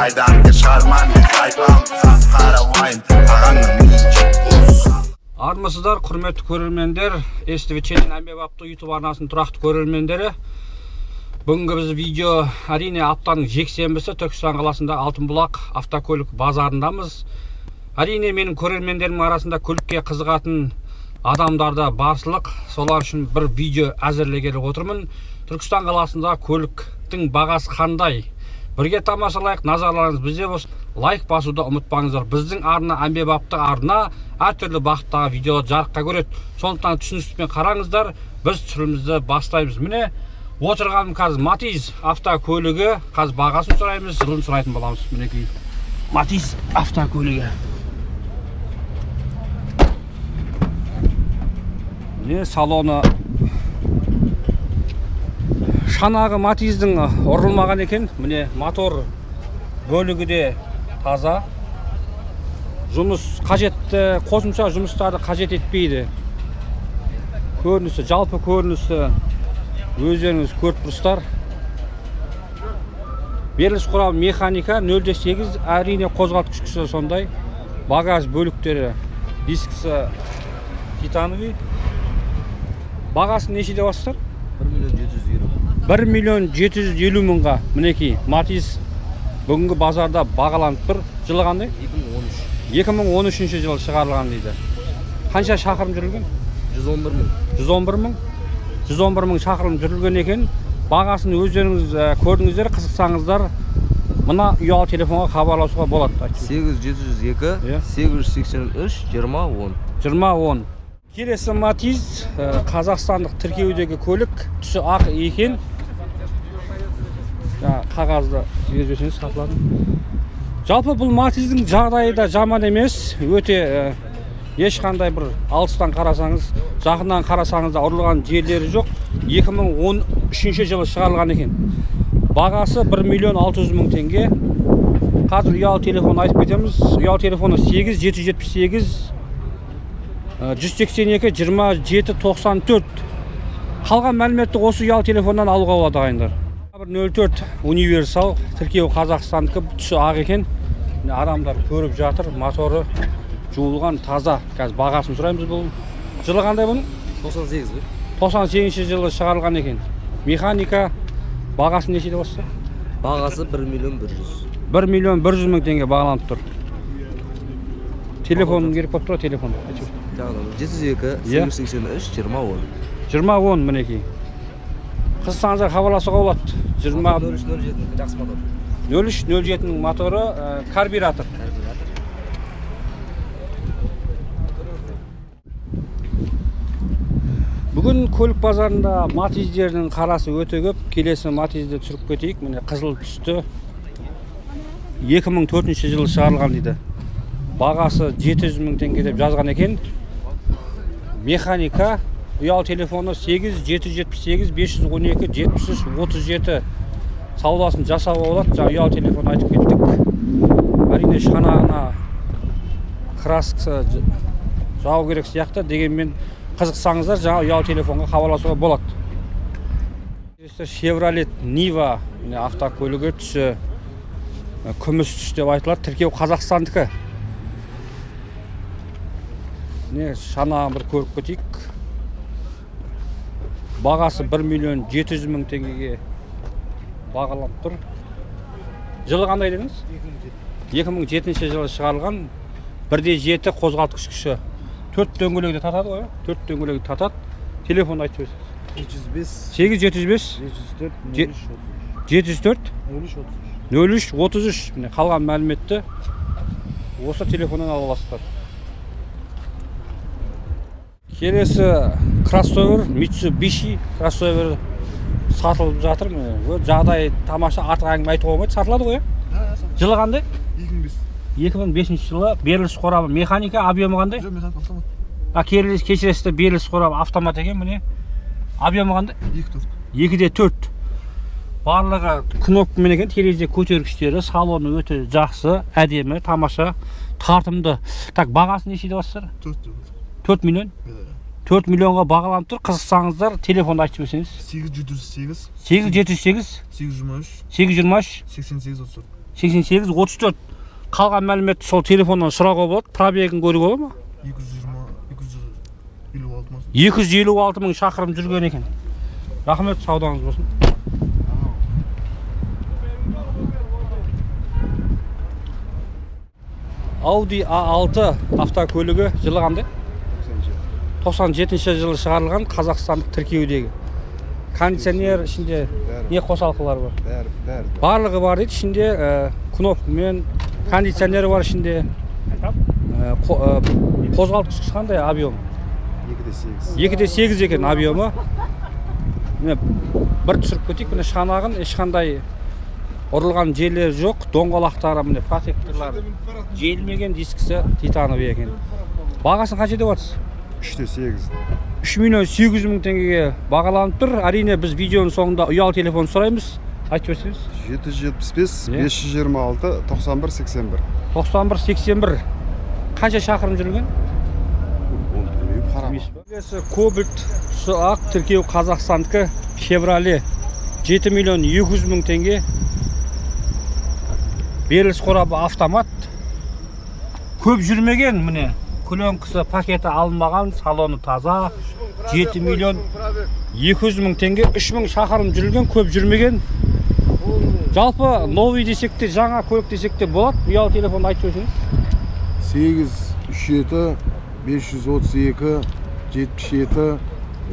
Қайдан кел шығарман мен тайпам. Қап-қара уайым, ағаңның миын жеп бос. Армысыздар, құрметті көрермендер, STV Channel әмбебапты YouTube арнасының тұрақты көрермендері. Бүгінгі біз видео әрине аптаның жексенбісі Түркістан қаласында Алтынбұлақ автокөлік базарындамыз. Әрине менің көрермендерімнің арасында көлікке қызығатын адамдар да баршылық. Солар үшін бір видео әзірлегелі отырмын. Түркістан қаласында көліктің бағасы қандай? Бірге тамашалайық, назарларыңыз бізде болсын. Лайк басуды ұмытпаңыздар. Біздің арна әмбебапты арна әртүрлі бағыттағы видеолар жарыққа көреді. Сондықтан түсіністікпен қараңыздар. Біз түсірілімізді бастаймыз. Міне отырғаным қазір Матиз автокөлігі. Қазір бағасын сұраймыз, жылын сұрайтын боламыз. Мінекей Матиз автокөлігі. Міне салоны, шанағы Матиздің ұрылмаған екен. Міне мотор бөлігі де таза. Жұмыс қажетті, қосымша жұмыстарды қажет етпейді. Көрінісі, жалпы көрінісі өздеріңіз көріп тұрсыздар. Беріліс құрамы механика 0,8, әрине қозғалтқыш күші сондай. Багаж бөліктері дискісі титановый. Бағасын неше деп аласыздар? 1 миллион 1 750 000-ға. Мінекей Матиз бүгінгі базарда бағаланып тұр. Жылы қандай? 2013. 2013 жылы шығарылған дейді. Қанша шақырым жүрілген? 111 мың. 111 мың. 111 мың шақырым жүрілген екен. Бағасын өздеріңіз көрдіңіздер, қызықсаңыздар мына ұялы телефонға хабарласуға болады. 8 702 883 20 10. 20 10. Келесі Матиз қазақстандық тіркеудегі көлік, түсі ақ екен. Қағазды жіберсеңіз сатылады. Жалпы бұл Матиздің жағдайы да жаман емес. Өте ешқандай бір алыстан қарасаңыз, жақыннан қарасаңыз да ұрылған жерлері жоқ. 2013 жылы шығарылған екен. Бағасы 1 600 000 теңге. Қазір ұялы телефон айтып кетеміз. Ұялы телефоны 8 778 182 27 94. Қалған мәліметті осы ұялы телефоннан алуға болады, ағайындар. 04 универсал, тіркеу қазақстандікі, түсі ақ екен. Адамдар көріп жатыр, моторы жуылған, таза. Қазір бағасын сұраймыз бұл. Жылы қандай бұның? 98 ғой. 98 жылы шығарылған екен. Механика, бағасы неше деп отырсыз? Бағасы 1 100 000. 1 100 000 теңге бағаланып тұр. Телефон керек болып тұр, телефон. 702 883 20 10. 20 10 мінекей. Қызықсаңыздар хабарласуға болады. 20 03 07 жақсы мотор. 03 07-нің моторы, карбюратор. Бүгін көлік базарында Матиздердің қарасы өте көп. Келесі Матизді түсіріп кетейік. Міне қызыл түсті. 2004 жылы шығарылған дейді. Бағасы 700 000 теңге деп жазған екен. Механика, ұялы телефоны 8 778 512 73 37. Саудасын жасауға болады. Жаңа ұялы телефон айтып кеттік. Әрине шанағына краскасы жағу керек сияқты. Дегенмен қызықсаңыздар жаңа ұялы телефонға хабарласуға болады. Chevrolet Niva автокөлігі, түсі күміс түс деп айтылады. Тіркеу қазақстандікі. Не шанағын бір көріп кетейік. Бағасы 1 700 000 теңгеге бағаланып тұр. Жылы қандай дедіңіз? 2007 жылы шығарылған. 1,7 қозғалтқыш күші. 4 дөңгелегі де тартады ғой, 4 дөңгелегі тартады. Телефонды айтып жіберсеңіз. 805 8 705 704 704 03 03 33. Міне қалған мәліметті осы телефоннан ала аласыздар. Келесі кроссовер Mitsubishi кроссовер сатылып жатыр. Жағдай тамаша, артық әңгіме айтуға болмайды, сатылады ғой. Жылы қандай? 2005. 2005 жылы. Беріліс қорабы механика, объемы қандай? Жоқ, механика, автомат. Кешіресіздер, беріліс қорабы автомат екен. Міне объемы қандай? 2,4. 2,4. Барлығы кнопкамен екен, терезе көтергіштері, салоны өте жақсы, әдемі, тамаша, тартымды. Так, бағасы неше деп жатсыздар? 4 4 миллион. 4 миллионға бағаланып тұр. Қызықсаңыздар телефонды айтып жіберсеңіз. 8 708 8 708 823 823 88 34. 88 34. Қалған мәліметті сол телефоннан сұрауға болады. Пробегін көруге болады ма? 256 мың. 256 мың шақырым жүрген екен. Рахмет, саудаңыз болсын. Audi A6 автокөлігі жылы қандай? 97 жылы шығарылған, қазақстандық тіркеудегі. Кондиционер ішінде не қосалқылар бар? Бәрі. Барлығы бар дейді, ішінде кнопкамен кондиционер бар ішінде. Қозғалтқыш қандай объем? 2,8. 2,8 екен объемы. Міне бір түсіріп кетейік, міне шанағын ешқандай ұрылған жерлері жоқ, доңғалақтары міне протекторлар желмеген, дискісі титановый екен. Бағасын қанша деп жатсыз? 3,8. 3 миллион 800 мың теңгеге бағаланып тұр. Әрине біз видеоның соңында ұялы телефон сұраймыз. Айтып өтсеңіз. 775 526 91 81. 91 81. Қанша шақырым жүрген? Оны білмеймін, қарамадым. Келесі Кобальт түсі ақ, тіркеу Қазақстандікі, Chevrolet 7 миллион 200 мың теңге. Беріліс қорабы автомат. Көп жүрмеген, міне кленкасы пакеті алынбаған, салоны таза. 7 миллион 200 мың теңге, 3 мың шақырым жүрілген, көп жүрмеген. Жалпы новый десек те, жаңа көлік десек те болады. Ұялы телефонды айтып өтсеңіз. 8 37 532 77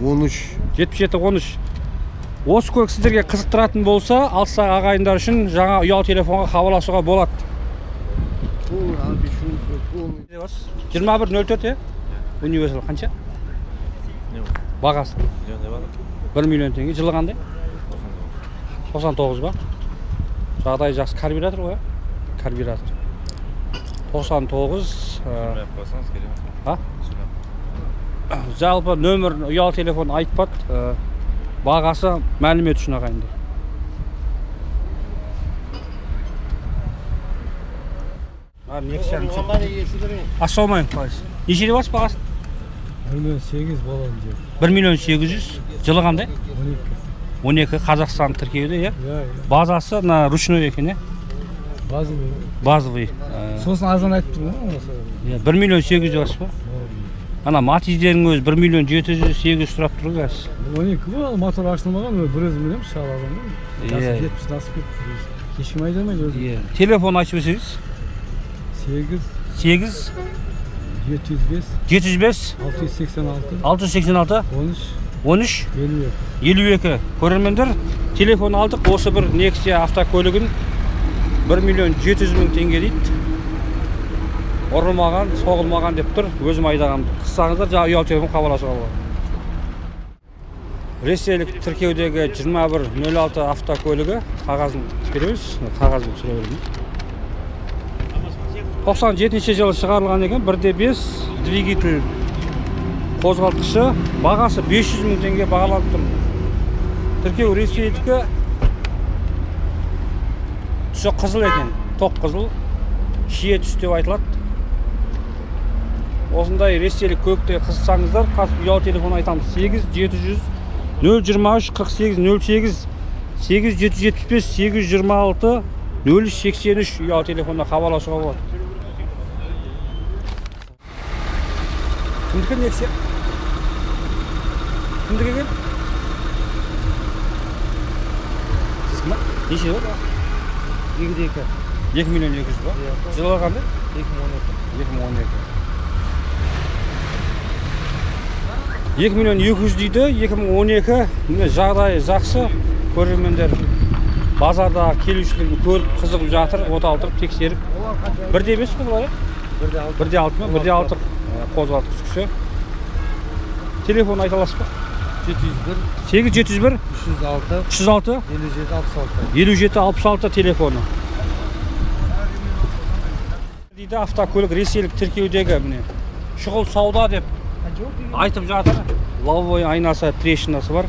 13. 77 13. Осы көлік сіздерге қызықтыратын болса, алса ағайындар үшін жаңа ұялы телефонға хабарласуға болады. 21.04, универсал қанша? Бағасы? 1 миллион теңге. Жылы қандай? 99 ба? Жағдайы жақсы, карбюратор ғой, карбюратор. 99. Жалпы нөмір ұялы телефон айтпады. Бағасы мәлімет үшін ағайындар. Ассалаумағалейкум, қалайсыз? Неше деп жатсыз бағасын? 1 миллион 800 боламын деп. 1 миллион 800. Жылы қандай? 12. 12 Қазақстан тіркеуде, иә? Иә. Базасы мына ручной екен, иә? Базовый. Базовый. Сосын азан айттым ғой. Иә, 1 миллион 800 деп жатсыз ба? Ана Матиздердің өзі 1 миллион 700 800 сұрап тұр ғой қазір. 12 ғой, мотор ашылмаған, бір өзім білемін, шал адам. Иә. 70-ден асып кетті. Ешкім айдамайды өзі. Иә. Телефон айтып өтсеңіз. 8 8 705 705 686 686 13 13 52. 52. Көрермендер, телефон алдық, осы бір Nexia автокөлігін 1 миллион 700 мың теңге дейді. Ұрылмаған, соғылмаған деп тұр, өзім айдағанымды. Қыссаңыздар, жаңа ұялы телефон хабарласуға болады. Ресейлік тіркеудегі 21.06 автокөлігі, қағазын береміз, қағазын түсіре береміз. 97 жылы шығарылған екен, 1.5 двигатель қозғалтқышы, бағасы 500 мың теңге бағаланып тұр. Тіркеу ресейдікі, түсі қызыл екен, тоқ қызыл, шие түс деп айтылады. Осындай ресейлік көлікте қызықсаңыздар, қазір ұялы телефон айтамыз. 8 700 023 48 08 8 775 826 03 83 ұялы телефонына хабарласуға болады. Кімдікі Nexia? Кімдікі екен? Сіздікі ма? Неше болды? 2,2. 2 миллион 200 ба? Жылы қандай? 2012. 2012. 2 миллион 200 дейді, 2012. Міне жағдайы жақсы. Көрермендер базарда келушілерді көріп қызығып жатыр, от алдырып тексеріп. 1.5 қой бұлар, иә? 1.6 ма? 1.6 қозғалтқыш күші. Телефон айта аласыз ба? 701 8 701 306 306 57 66. 57 66 телефоны. Дейді автокөлік ресейлік тіркеудегі, міне шұғыл сауда деп айтып жатыр. Лобовой айнасы, трещинасы бар.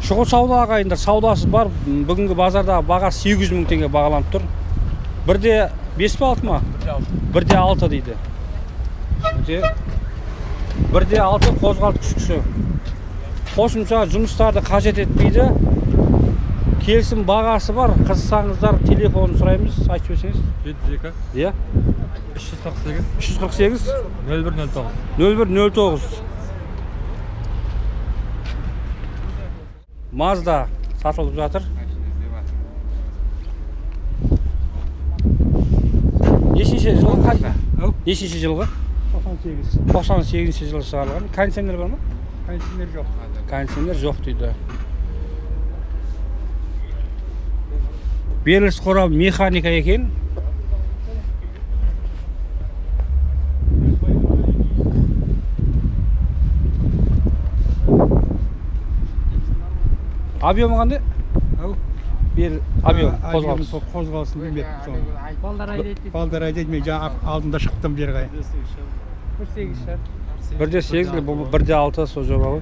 Шұғыл сауда ағайындар, саудасы бар. Бүгінгі базарда баға 800 мың теңге бағаланып тұр. 1.5 па, 6 ма? 1.6 дейді. 1.6 қозғалтқыш күші. Қосымша жұмыстарды қажет етпейді. Келісім бағасы бар. Қызықсаңыздар телефонын сұраймыз. Айтып жіберсеңіз. 702. Иә. 348. 348. 0109. 0109. Mazda сатылып жатыр. Нешінші жылғы? Нешінші жылғы? 98. 98-ші жылы шығарылған. Кондиционер бар ма? Кондиционер жоқ. Кондиционер жоқ дейді. Беріліс қорабы механика екен. Объемы қандай? Бер объем қозғалыс. Қозғалысын білмеппін соны. Балдар айдайды. Балдар айдайды, мен жаңа алдында шықтым бері қарай. 1.8 шығар. 1.8, бұл 1.6 сол жоба ғой.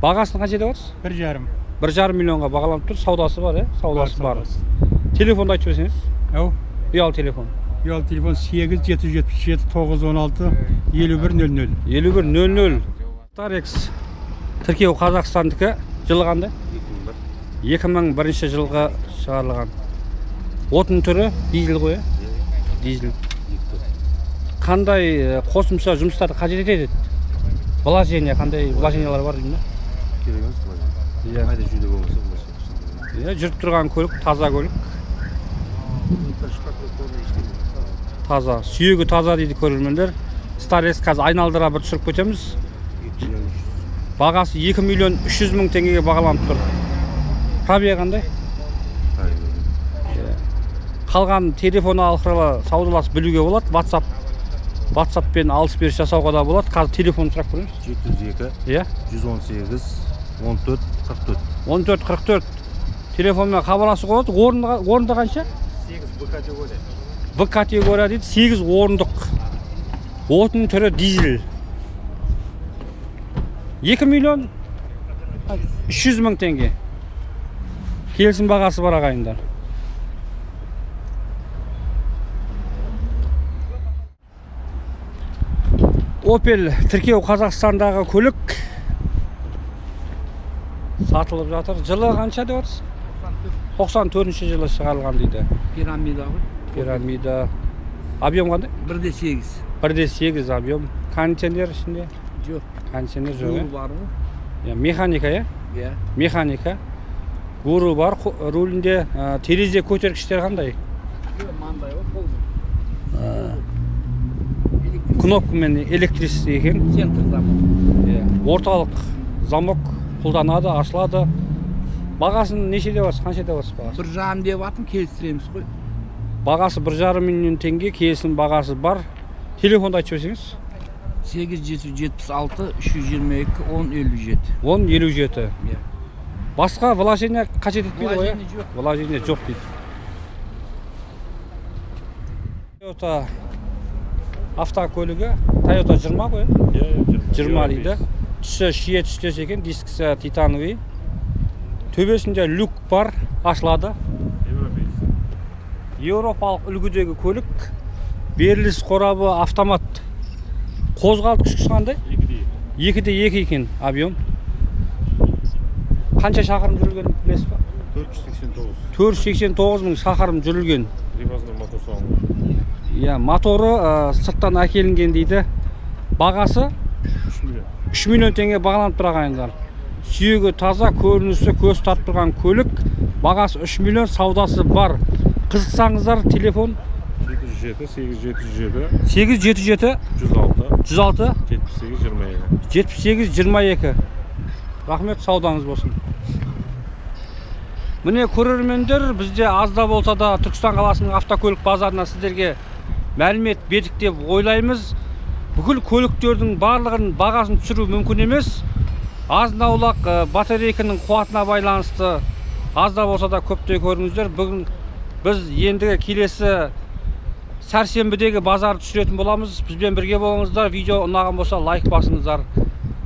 Бағасын қанша деп отырсыз? 1.5. 1.5 миллионға бағаланып тұр. Саудасы бар, иә? Саудасы бар. Телефонды айтып жіберсеңіз. Ау. Ұялы телефон. Ұялы телефон 8 777 916 51 00. 51 00. Starex тіркеу Қазақстандікі. Жылы қандай? 2001 жылғы шығарылған. Отын түрі дизель ғой, дизель. Қандай қосымша жұмыстарды қажет етеді? Вложение, қандай вложениялар бар деймін да? Керек емес вложение. Қайда жүруге болмаса вложение. Иә, жүріп тұрған көлік, таза көлік. Таза, сүйегі таза дейді көрермендер. Starex қазір айналдыра бір түсіріп кетеміз. Бағасы 2 миллион 300 мың теңгеге бағаланып тұр. Пробег қандай? Қалған телефон арқылы саудаласып білуге болады. WhatsApp-пен алыс-беріс жасауға да болады. Қазір телефон сұрап көреміз. 702. Иә. 118 14 44. 14 44. Телефонмен хабарласуға болады. Орынды қанша? 8 В категория. В категория дейді, 8 орындық. Отын түрі дизель. 2 миллион 300 мың теңге. Келісім бағасы бар ағайындар. Opel тіркеу Қазақстандағы көлік сатылып жатыр. Жылы қанша деп отырсыз? 94-ші жылы шығарылған дейді. Пирамида ғой. Пирамида. Объем қандай? 1.8. 1.8 объем. Кондиционер ішінде? Жоқ. Кондиционер жоқ. Гуру бар ғой. Иә, механика, иә? Иә. Механика. Гуру бар рулінде. Терезе көтергіштер қандай? Мынандай ғой, қолды. Кнопкамен электрический екен. Центр замок. Иә. Орталық замок қолданады, ашылады. Бағасын неше деп отырсыз? Қанша деп отырсыз бағасын? 1.5 деп атым, келістіреміз ғой. Бағасы 1.5 миллион теңге, келісім бағасы бар. Телефонды айтып жіберсеңіз. 8 776 322 10 57. 10 57. Иә. Басқа вложение қажет етпейді ғой, Вложение жоқ. Вложение жоқ дейді. Toyota автокөлігі, Toyota 20 ғой, Иә, 20 дейді. Түсі шие түстес екен, дискісі титановый. Төбесінде люк бар, ашылады. Еуропалық үлгідегі көлік. Беріліс қорабы автомат. Қозғалтқыш күші қандай? 2.2 екен объем. Қанша шақырым жүрілген білесіз ба? 489. 489 мың шақырым жүрілген. Привозной мотор салынған. Иә, моторы сырттан әкелінген дейді. Бағасы 3 миллион. 3 миллион теңге бағаланып тұр ағайындар. Сүйегі таза, көрінісі көз тартып тұрған көлік. Бағасы 3 миллион, саудасы бар. Қызықсаңыздар телефон 707 877 877 106 106 78 22. 78 22. Рахмет, саудаңыз болсын. Міне көрермендер, бізде аз да болса да Түркістан қаласының автокөлік базарына сіздерге мәлімет бердік деп ойлаймыз. Бүкіл көліктердің барлығын бағасын түсіру мүмкін емес. Азын аулақ батарейканың қуатына байланысты аз да болса да көптей көріңіздер. Бүгін біз ендігі келесі сәрсенбідегі базарды түсіретін боламыз. Бізбен бірге болыңыздар. Видео ұнаған болса лайк басыңыздар.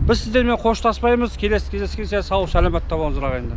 Біз сіздермен қоштаспаймыз. Келесі кездескенше сау саламатта болыңыздар ағайындар.